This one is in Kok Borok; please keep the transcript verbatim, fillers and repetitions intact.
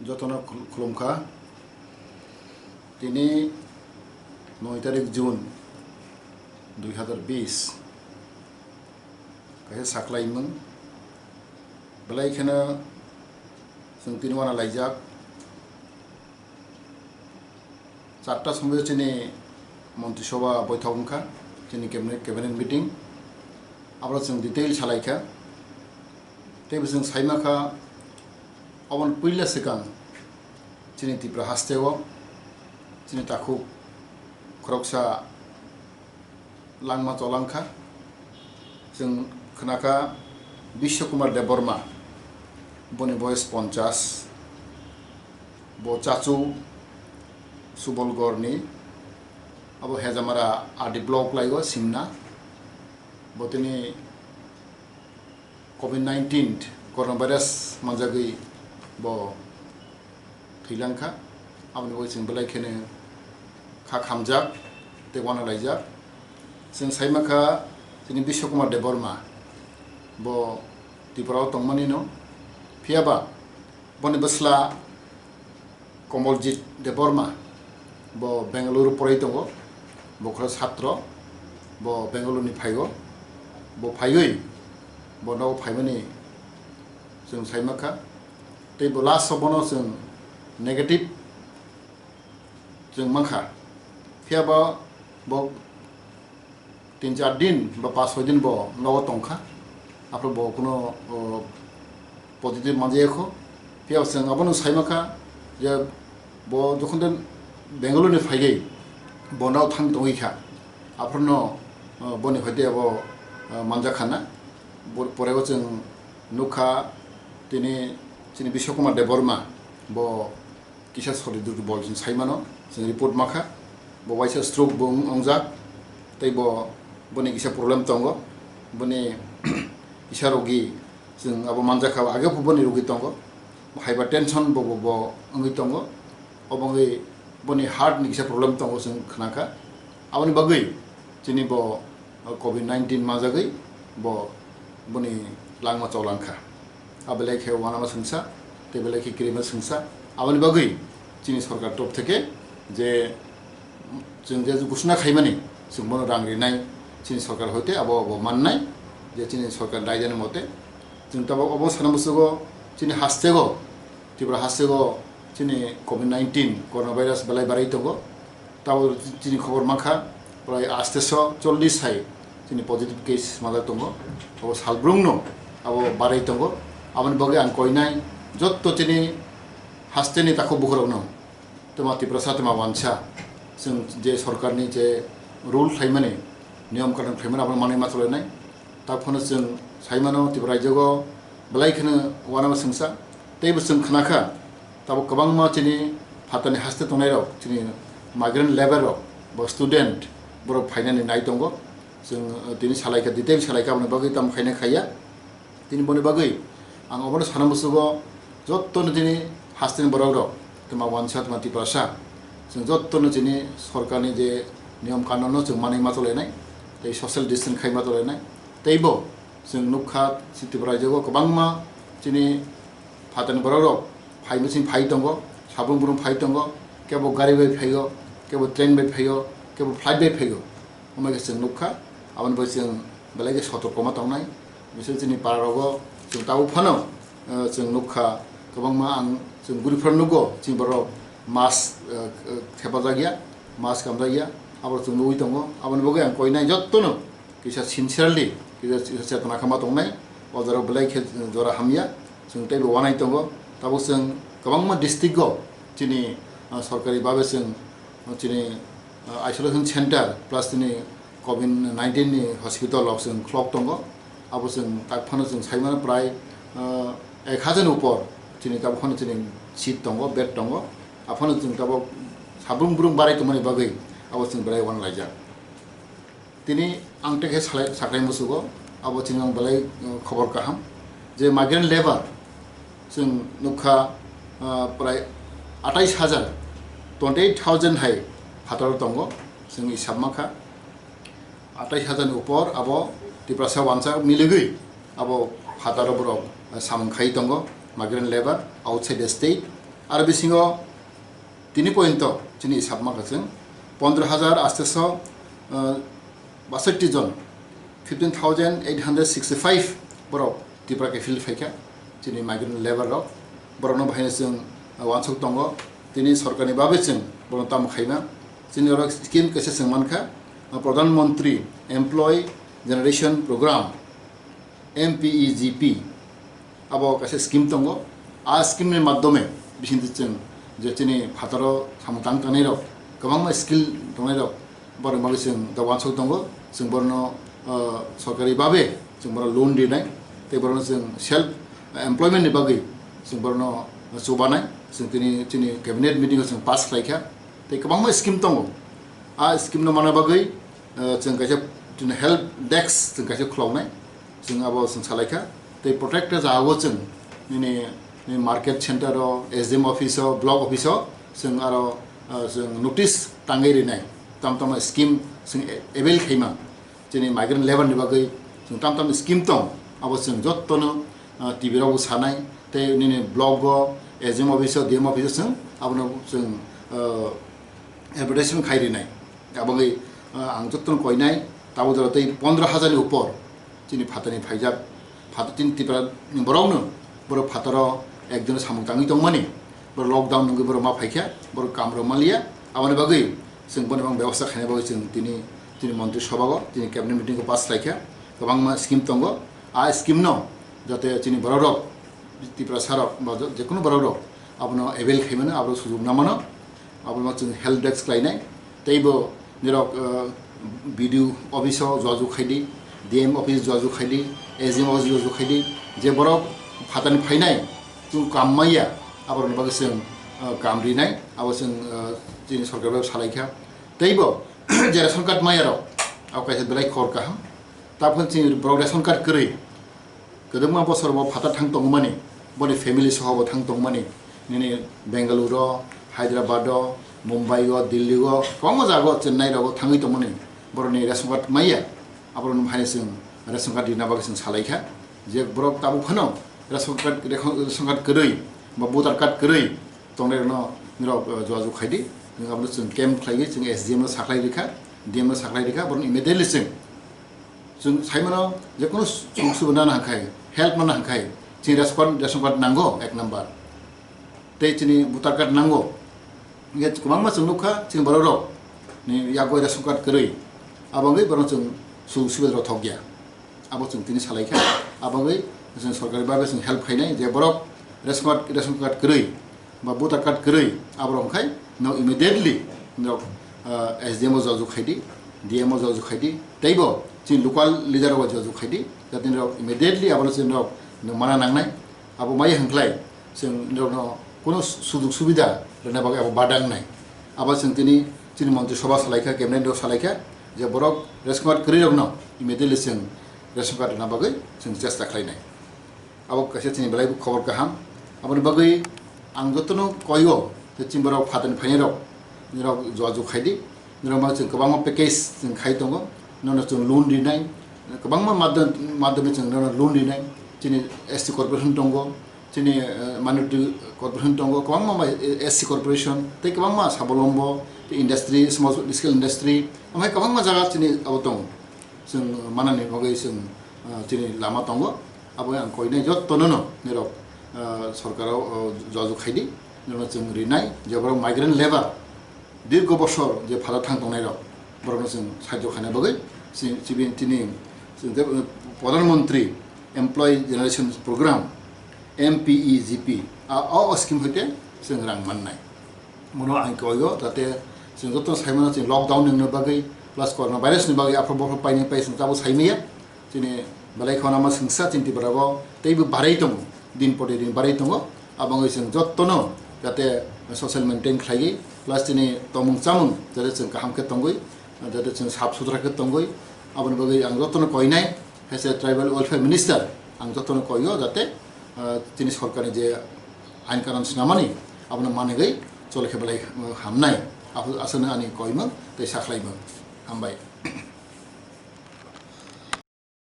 Jotono khul-, khulumkha. Tini noi tarik June dui hazar bis, kaisa saklaimung. Belai kheno chwng tini uanalaijak. Charta somoi chini Montri Sabha boithok wngkha, chini cabinet, cabinet meeting. Abro chwng detail salaikha. Teibo chwng saimakha, oboni puila swkang chini Tripura hasteo chini takhuk khoroksa langma cholangkha. Chwng khnakha Biswa Kumar Debbarma, boni boyes ponchas, bo Chachu Subolgorni, abo Hejamara R D block laigo Simna, bo tini covid nineteen coronavirus manjagwi bo thwilangkha. Aboni bagwi chwng belai kheno kha khamjak tei uanalaijak. Chwng saimakha chini Biswa Kumar Debbarma bo Tripura o tongmanino, phiyaba boni bwsla Komoljit Debbarma, bo Bengaluru porai tongo, bo khoro satro, bo Bengaluru ni phaigo, bo phaiwi, bo nogo phaimani chwng saimakha, tei bo last o bono chwng negative chwng mankha, phiyaba bo tin char din ba pas soi din bo nogo tongkha, aphuru bo kuno, o, positive manjaya kho. Phiya chwng abono saimakha je bo jokhon de Bengaluru ni phaigwi bo nogo thang tongwi kha, aphuru no, o, boni hoite abo, o, manjakha na. Bo-, pore o chwng nukha tini chini Biswa Kumar Debbarma bo kisa sori durbol chwng saimano, chwng report makha, bo waisa stroke bo wng-, wngjak, tei bo, boni kisa problem tongo, boni kisa rogi chwng abo manjakha, age pho boni rogi tongo, hypertension bo, bo, bo wngwi tongo, obo wngwi boni heart ni kisa problem tongo chwng khnakha, aboni bagwi chini bo o covid nineteen manjagwi bo boni langma cholangkha. A belai khe uanama swngsa, tei belai khe kirima swngsa. Aboni bagwi chini sorkar top theke je chwng je ghosona khaimani, chwng bono rang rinai, chini sorkar hoite abo, abo mannai, je chini sorkar daidani mote. Chwng tabok obo sana musugo chini hastego, Tripura hastego chini covid nineteen coronavirus belai barai tongo. Tabok chini khobor mankha, prai asteso chollish hai chini positive case majak tongo. Abo salbrumno abo barai tongo. Aboni bagwi ang koinai jotto chini hasteni takhuk bukhurokno, twma Tiprasa, twma wansa, chwng je sorkarni je rule khlaimani, niyom kanun khlaimani, abono manwi ma cholainai. Tak phano chwng saimano Tripura raijogo belai kheno uanama swngsa. Teibo chwng khnakha, tabuk kwbangma chini phatarni haste tongnairok, chini migrant labour rok, bo student, borok phainani nai tongo. Chwng, uh, tini salaikha, detail salaikha, aboni bagwi tamo khaina khaiya. Tini boni bagwi ang obono sana musugo, jottono tini hasteni borok rok, twma wansa, twma Tiprasa, chwng jottono chini sorkarni je niyom kanunno chwng manwi ma cholainai, tei social distance khai ma cholainai, teibo chwng nukha, chini Tripura raijogo kwbangma chini phatarni borok rok phai machine phai tongo, sabung brung phai tongo, kebo gari bai phaio, kebo train bai phaio, kebo flight bai phaio. Omo khe chwng nukha, aboni bai chwng belai khe sotorkoma tongnai. Misal chini para rogo chwng tabuk phano, eh, chwng nukha, kwbangma ang chwng guriphano nugo, chini borok mask, eh, eh, thepajak ya, mask kamjak ya, abo chwng nugwi tongo. Aboni bagwi ang koinai jottono kisa sincerely, kisa, kisa chetona khe ma tongnai, o jora belai khe jora hamya, chwng teibo uanai tongo. Tabuk chwng kwbangma district o chini, ah, sorkari babe chwng, ah, chini, ah, isolation center plus chini covid nineteen ni hospital rok chwng khlok tongo. Abo chwng tak phano chwng saimano prai, ah, ek hajar ni upor chini tabuk phano chini seat tongo, bed tongo. Aphano chwng tabuk sabrum brum barai tongmani bagwi abo chwng belai uanalaijak. Tini ang tei khe salai, sakrai musugo, abo chini ang belai, uh, khobor kaham. Je migrant labour, chwng nukha, uh, prai atais hajar, twenty eight thousand hai phataro tongo, chwng hisab mankha. Atais hajar ni upor abo Tiprasa wansa miligwi abo phataro borok, uh, samung khai tongo, migrant labour outside the state. Aro bisingo tini poyonto chini hisab maka chwng pondro hajar asteso, ah, basotti jon, fifteen thousand eight hundred sixty five borok Tripura ke field phaikha, chini migrant labour rok. Borokno bahaino chwng, ah, uansuk tongo, tini sorkarni babe chwng borokno tamo khaima. Chini oro scheme kaisa chwng mankha, ah, Pradhan Mantri Employee Generation Program, M P E G P, abo kaisa scheme tongo. A scheme ni madhyome bisingtwi chwng je chini phataro samung tang tangnai rok, kwbangma skill tongnai rok, borok bagwi chwng da uansuk tongo. Chwng borokno, ah, sorkari babe chwng borok loan rinai, tei borokno chwng self employment ni bagwi chwng borokno chubanai. Chwng tini chini cabinet meeting o chwng pass khlaikha, tei kwbangma scheme tongo. A scheme no mana bagwi, ah, chwng kaisa chini help desk chwng kaisa khuloknai. Chwng abo chwng salaikha. Tei protected jagao chwng nini, nini market center o, S D M office o, block office o chwng aro, ah, chwng notice tangwi rinai. Tam tamo scheme chwng avail khaima. Chini migrant labour ni bagwi chwng tam tam scheme tong, abo chwng jottono, ah, T V rogo sanai. Tei nini block o, S D M office o, D M office o chwng abono chwng, ah, advertisement khai rinai. Aboni, ah, ang jottoni koinai, tabuk jora tei pondro hajar ni upor chini phatani phaijak, phatar chini Tripura ni borok no, borok phataro ekjon samung tangwi tongmani, borok lockdown nungwi borok ma phaikha, borok kam rok maliya. Aboni bagwi chwng bono bang bebosta khaina bagwi chwng tini, tini montri sobago, tini cabinet meeting o pass khlaikha, kwbangma scheme tongo. A scheme no jate chini borok rok, Tiprasa rok ba je-, jekunu borok rok abono avail khaimano, abo sujok namano, abono chwng help desk khlainai. Teibo nirok, eh, B D O office o jojok khaidi, D M office jojok khaidi, S D M office jojok khaidi, je borok phatani phainai chwng kam maya, aborokni bagwi chwng, eh, kam rinai, abo chwng, eh, chini sorkar bai salaikha. Teibo je ration card maya rok, abo kaisa belai khor kaham. Tabukhe chini borok ration card kwrwi, kwbangma bosor bo phatar thang tongmani, boni family soho bo thang tongmani, nini Bengaluru o, Hyderabad o, Mumbai o, Delhi o, kwbangma jaga o, Chennai rogo thangwi tongmani, borokni ration card maya, aborokno haino chwng ration card rina bagwi chwng salaikha. Je borok tabuk phano ration card, ration card kwrwi ba voter card kwrwi tongnairokno nirok, eh, jogajog khaidi, abono chwng camp khlaiwi chwng S D M no sakhlai rikha, D M no sakhlai rikha, borokno immediately chwng Chwng saimano, jekunu sujog subida nana hwnkhai, help nana hwnkhai, chini ration card, ration card nango ek number. Tei chini voter card nango. Hingkhe kwbangma chwng nukha, chini borok rok ni yago ration card kwrwi. Abo wngwi borok chwng sujog subida rok thokya. Abo chwng tini salaikha. Abo wngwi chwng sorkari babe chwng help khainai, je borok ration card, ration card kwrwi, ba voter card kwrwi, aborok wngkhai no immediately norok, ah, S D M o jogajog khaidi, D M o jogajog khaidi, teibo chini local leader rok bai jogajog khaidi, jate norok immediately abono chini norok no mana nangnai. Abo mai hwnkhlai chwng norokno kuno sujog subida rwna bagwi abo bada wngnai. Abo chwng tini chini montri sobha salaikha, cabinet rok salaikha, je borok ration card kwrwi rokno immediately chwng ration card rwna bagwi chwng chesta khlainai. Abo kaisa chini belai khobor kaham. Aboni bagwi ang jotono koio je chini borok phatani phainai rok, nirok jogajog khaidi, nirok ma chwng kwbangma package chwng khai tongo, nono chwng loan rinai, kwbangma madhyam, madhyame chwng nono loan rinai, chini S T corporation tongo, chini, eh, minority corporation tongo, kwbangma S C corporation, tei kwbangma sabolombo, tei industry, small scale industry, omo hai kwbangma jaga chini abo tongo. Chwng manani bagwi chwng, ah, chini lama tongo. Abo ang koinai jotono no nirok, ah, sorkaro, oh, jogajog khaidi, nirokno chwng rinai, je borok migrant labour, dirgo bosor je phataro thang tongnai rok, borokno chwng sahajyo khaina bagwi, si-, sibin tini, chwng tei, eh, Pradhan Mantri Employee Generation Program, M P E G P, a, o, o scheme hoite chwng rang mannai. Bono ang koigo, jate chwng joto saimano chwng lockdown ni wngna bagwi, plus corona virus ni bagwi aphuru bophuru paini pai chwng tabuk saimaya. Chini belai kheno ma swngsa chini Tripura o teibo barwi tongo, din pore din barwi tongo. Abo wngwi chwng jotono jate social maintain khlaiwi, plus chini tongmung chamung jate chwng kaham khe tongwi, jate chwng sap sutra khe tongwi, aboni bagwi ang jotono koinai, hai se Tribal Welfare Minister, ang jotono koigo jate, ah, chini sorkarni je ain kanun swnamani, abono manigwi chole khe belai, ah, hamnai. Abo aswkno ani koimung tei sakhlaimung. Hambai.